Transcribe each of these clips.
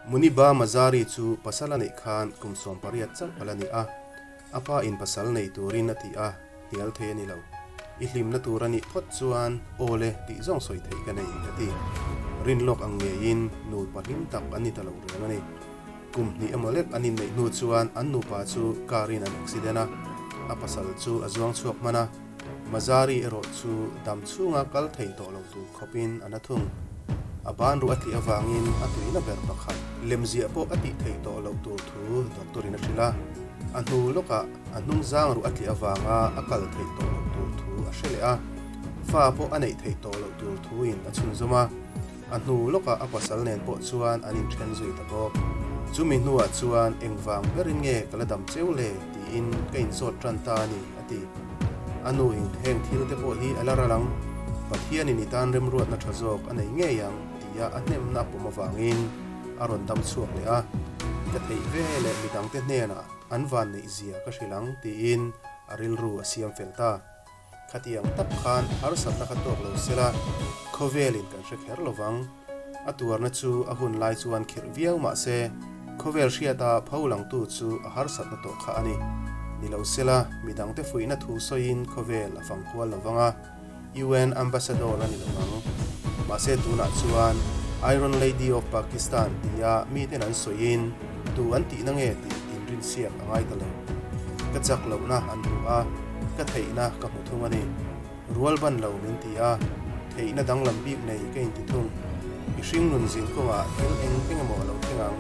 Muniba Mazari chu pasal a neih khan kum 18 chauh a la ni a, a pa in pasal nei turin a ti a, hnial thei a ni lo. I hlimna tur a nih phawt chuan aw le tih zawng sawi theih ka nei a ti. Rin lawk ang ngeiin nupa hlim tak an ni ta lo reng a ni. Kum hnih emaw lek an inneih hnu chuan an nupa chu car in an accident a, a pasal chu a zuang chhuak hman a, Mazari erawh chu dam chhunga kal thei tawh lo tur khawpin a na thung. A ban ruh a tlih avangin a tuina ber pakhat lemziah pawh a tih theih tawh loh tur thu doctor in a hrilh a. A hnu lawkah a hnung zang ruh a tlih avanga a kal theih tawh loh tur thu a hre leh a. Fa pawh a neih theih tawh loh tur thuin a chhunzawm a. A hnu lawkah a pasal nen pawh chuan an inthen zui ta bawk. Chumi hnuah chuan engvang berin nge ka la dam cheu le tiin ka inzawt tan ta a ni, a ti. A nu in heng thil te pawh hi a la ral ang, Pathianin i tan remruatna tha zawk a nei ngei ang tia a hnemna a pawm avangin a rawn dam chhuak leh a. Ka theih ve leh midangte hnenah an van neih zia ka hrilh ang tiin a rilru a siam fel ta. Khatiang tak khan harsatna kha tawk lo sela, khawvelin kan hre kher lo vang. A tuarna chu a hun lai chuan khirh viau mah se, khawvel hriata pho langtu chu a harsatna tawh kha a ni. Ni lo sela, midangte fuihna thu sawiin khawvel a fang kual lo vang a, UN Ambassador a ni lo vang. Mahse tunah chuan Iron Lady of Pakistan tia miten an sawiin tu an tihna nge tih inrinsiak a ngai ta lo. Ka chak lohna an hmu a, ka theihna ka hmu thung a ni. Rual ban lo min ti a, theihna danglam bik nei ka inti thung. Mihring nun zin kawngah thil eng eng emaw a lo thleng ang.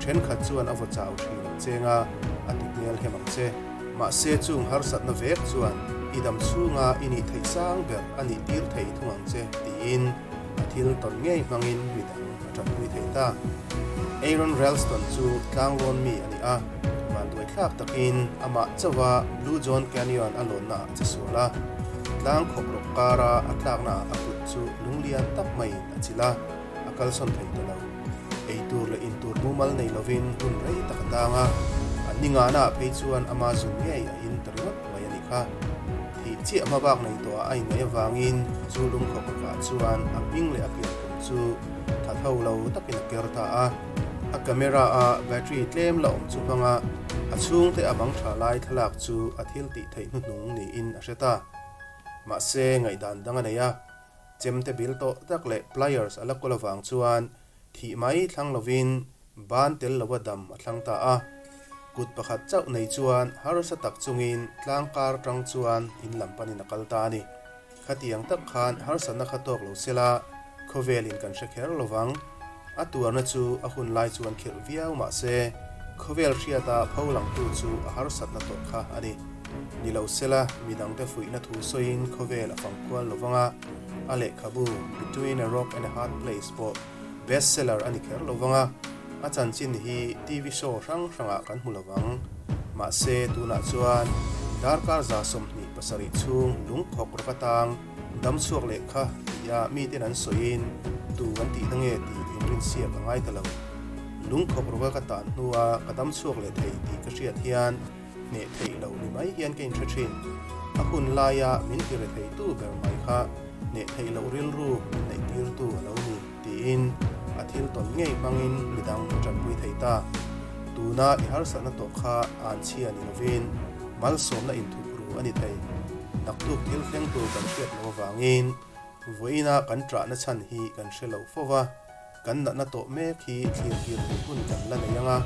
Thenkhat chuan a vaw chau thin ang cheng a, a ti hmel hem ang che. Mahse chung harsatna vek chuan i dam chhunga i nih theih sang ber a nih tir thei thung ang che tiin a thil tawn ngei hmangin midang a tanpui thei ta. Aaron Ralston chu tlanglawn mi a ni a, vanduai thlak takin amah chauha Blue John Canyon a lawnnaah a che sual a. Tlang khawp rawk kara a tlaknaah a kut chu lunglian tak maiin a chilh a, a kalsawn thei ta lo. Ei tur leh in tur mumal nei lovin hun rei tak a tang a, a ninganaah phei chuan ama zun ngei a in ta ringawt mai a nih kha. Thih chiah hma bak nei tawhah a inneih avangin chu lungkhawp rakah chuan a hming leh a pianpum chu tha tho lo takin a ker ta a. A camera a battery tlem la awm chu hmanga a chhungte a bang tha lai thlalak chu a thil tih theih hnuhnung niin a hre ta. Mahse ngaihdan dang a nei a, chemte bil tawh tak leh pliers a la kawl avang chuan Thih mai thlang lovin ban tel lova dam a thlang ta a. Kut pakhat chauh nei chuan harsa tak chungin tlang kar tang chuan in lam panin a kal ta a ni. Khatiang tak khan harsatna kha tawk lo sela khawvelin kan hre kher lovang. A tuarna chu a hun lai chuan khirh viau mah se khawvel hriata pho langtu chu a harsatna tawh kha a ni. Ni lo sela midangte fuihna thu sawiin khawvel a fang kual lovang a. A lehkhabu Between a Rock and a Hard Place pawh best seller a ni kher lo vang a, a chanchin hi TV show hrang hrangah kan hmu lo vang. Mahse, tunah chuan darkar 27 chhung lungkhawk rawk atang dam chhuak lehkha tia miten an sawiin tu an tihna nge tih inrinsiak a ngai ta lo. Lungkhawk rawka ka tan hnua ka dam chhuak leh thei tih ka hriat hian Hneh theih loh ni mai hian ka inhre thin. A hun laia min ti re theitu ber mai kha hneh theih loh rilru min neih tirtu a lo ni, tiin a thil tawn ngei hmangin midang a tanpui thei ta. Tuna i harsatna tawh kha an chhia ni lovin malsawmna inthup ru a ni thei. Naktuk thil thleng tur kan hriat loh avangin vawiina kan ṭahna chhan hi kan hre lo fo va. Kan natna tawh mek hi thlir kir theih hun kan la nei ang a,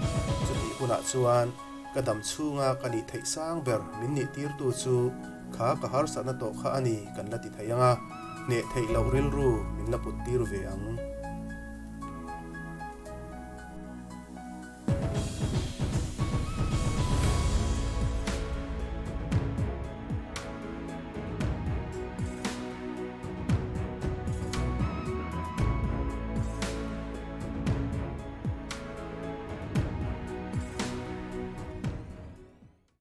chutih hunah chuan ka dam chhunga ka nih theih sang ber min nih tirtu chu kha ka harsatna tawh kha a ni kan la ti thei ang a, hneh theih loh rilru min la put tir ve ang.